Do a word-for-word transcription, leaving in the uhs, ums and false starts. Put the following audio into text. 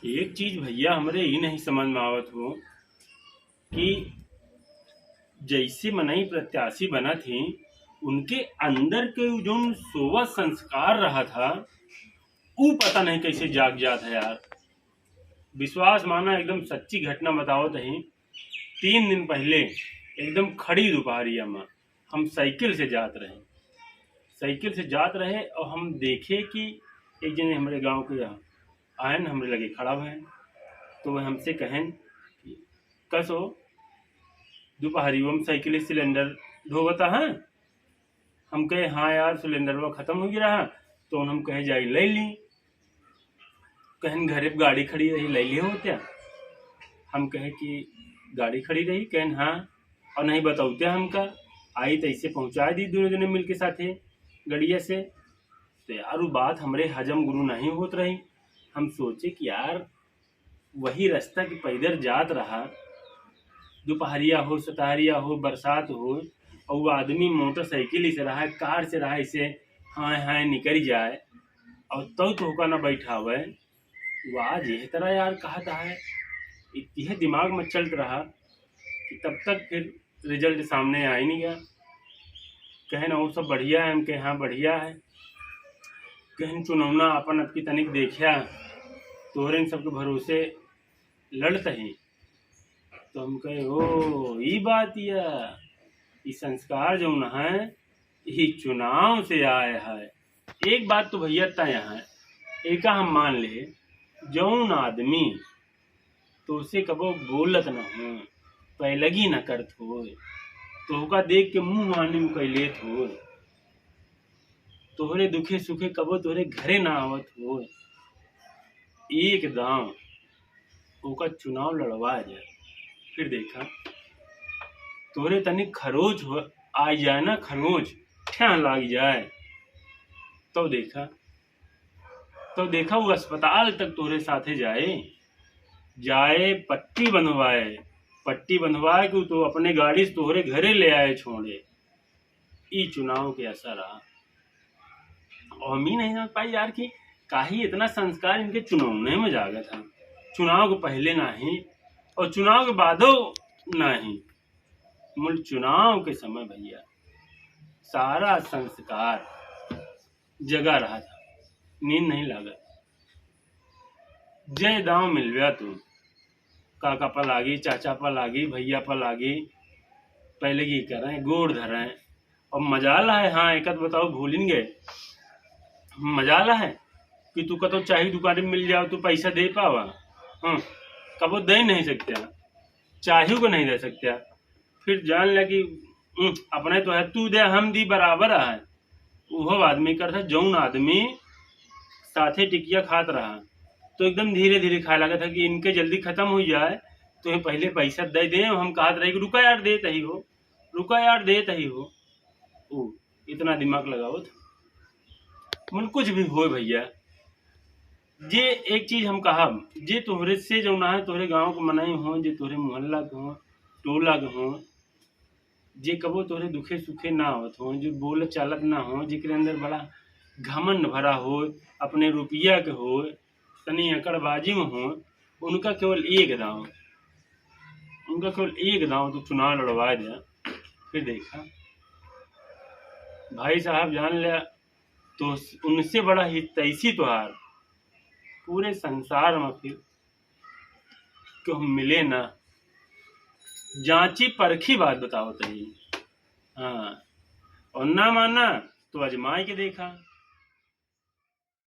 एक चीज भइया हमरे ई नहीं समझ में आवत हो कि जइसे मनई प्रत्याशी बनत ही, उनके अंदर के उ जौन सोवा संस्कार रहत ह, उ पता नहीं कइसे जाग जात ह यार। विश्वास माना, एकदम सच्ची घटना बतावत ही। तीन दिन पहिले एकदम खड़ी दुपहरिया में हम साइकिल से जात रहे, साइकिल से जात रहे और हम देखे कि एक जने हमरे गाँव के आयन, हमरे लगे खड़ा भएन। तो वह हमसे कहेन कि, "कस हो, दुपहरियो में साइकिल सिलेंडर ढोवता है?" हम कहे, "हाँ यार, सिलेंडरवा खतम होइ गया रहा।" तो हम कहे, "जाई लइ ली।" कहेन, "घरे पे गाड़ी खड़ी रही, लइ लिए होत्या?" हम कहे कि गाड़ी खड़ी रही, कहेन, "हाँ, और नहीं बतौते हमका, आई तो ऐसे पहुँचा दी दोनों जने मिलके साथे गड़िया से।" तो यार, वो बात हमरे हजम गुरु नहीं होत रही। हम सोचे कि यार, वही रास्ता के पैदल जात रहा, दुपहरिया हो, सतहरिया हो, बरसात हो, और वो आदमी मोटरसाइकिल से रहा, कार से रहा, इसे हाय हाय निकल जाए, और तौ तो होका ना बैठावे। वो आज यह तरह यार कहत है, इत-, यह दिमाग में चलत रहा कि तब तक फिर रिजल्ट सामने आइ नहीं गया। कहेन, "और सब बढ़िया है?" हम कहे, "हाँ, बढ़िया है।" कहेन, "चुनौना अपन अबकी तनिक देखिया, तोहरे इन सबके भरोसे लड़त ही।" तो हम कहे, "ओ, ई बात या, ई संस्कार जौन है, ई चुनाव से आए है।" एक बात तो भइया तय है, एका हम मान ले, जौन आदमी तोसे कबो बोलत न हो, पैलगी न करत हो, तोहका देख के मुँह आनी मुँह कइ लेत हो, तोहरे दुखे सुखे कबो तोहरे घरे ना आवत हो, एक दांव ओका चुनाव लड़वा जाए, फिर देखा तोहरे तनी खरोच हो, आ जाए ना खरोच, ठ्यां लाग जाए, तो देखा, तो देखा वो अस्पताल तक तोहरे साथे जाए, जाए पट्टी बंधवाए, पट्टी बंधवाए कि वो तो अपने गाड़ी से तोहरे घरे ले आए छोड़े। ई चुनाव के असर आ। और हम ही नहीं समझ पाई यार कि काहे इतना संस्कार इनके चुनौने में जागत है। चुनाव के पहले नाही और चुनाव के बादो नाही, मूल चुनाव के समय भइया सारा संस्कार जगा रहा था, नींद नहीं लागत। जय दांव मिलव्या तू, काका पर लागी, चाचा पर लागी, भइया पर लागी, पैलगी करें, गोड़ धरें। और मजाल है, हाँ, एक आध बताओ, भूलिन गए, मजाल है कि तू कतो चाही दुकान में मिल जाओ, तू पैसा दे पावा? हाँ, कबो दे नहीं सकते, चाही को नहीं दे सकते। फिर जान ले कि, उम, अपने तो है, तू दे हम दी बराबर है। उहो आदमी करत है, जौन आदमी साथे टिकिया खात रहा, तो एकदम धीरे धीरे खाए लागत है कि इनके जल्दी खत्म हो जाए, तो ये पहले पैसा दे दे। हम कहत रहे कि रुका यार, देत ही हो, रुका यार, देत ही हो। ओ, इतना दिमाग लगावत। मन कुछ भी होए भइया, जे एक चीज हम कहब, जे तोहरे से जौन है, तोहरे गांव के मनई हो, जे तोहरे मोहल्ला के हो, टोला के हो, जे कबो तोहरे दुखे सुखे ना आवत हो, जो बोलत चालत ना हो, जेकरे अंदर बड़ा घमंड भरा हो, अपने रुपया के हो, तनी अकड़बाजी में हो, उनका केवल एक दांव, उनका केवल एक दांव तू चुनाव लड़वा दे, फिर देखा भाई साहब, जान ले, तो उनसे बड़ा हितैषी तोहार पूरे संसार में फिर केहू मिले ना। जांची परखी बात बतावत ही। हाँ, और ना माना तो आजमाए के देखा।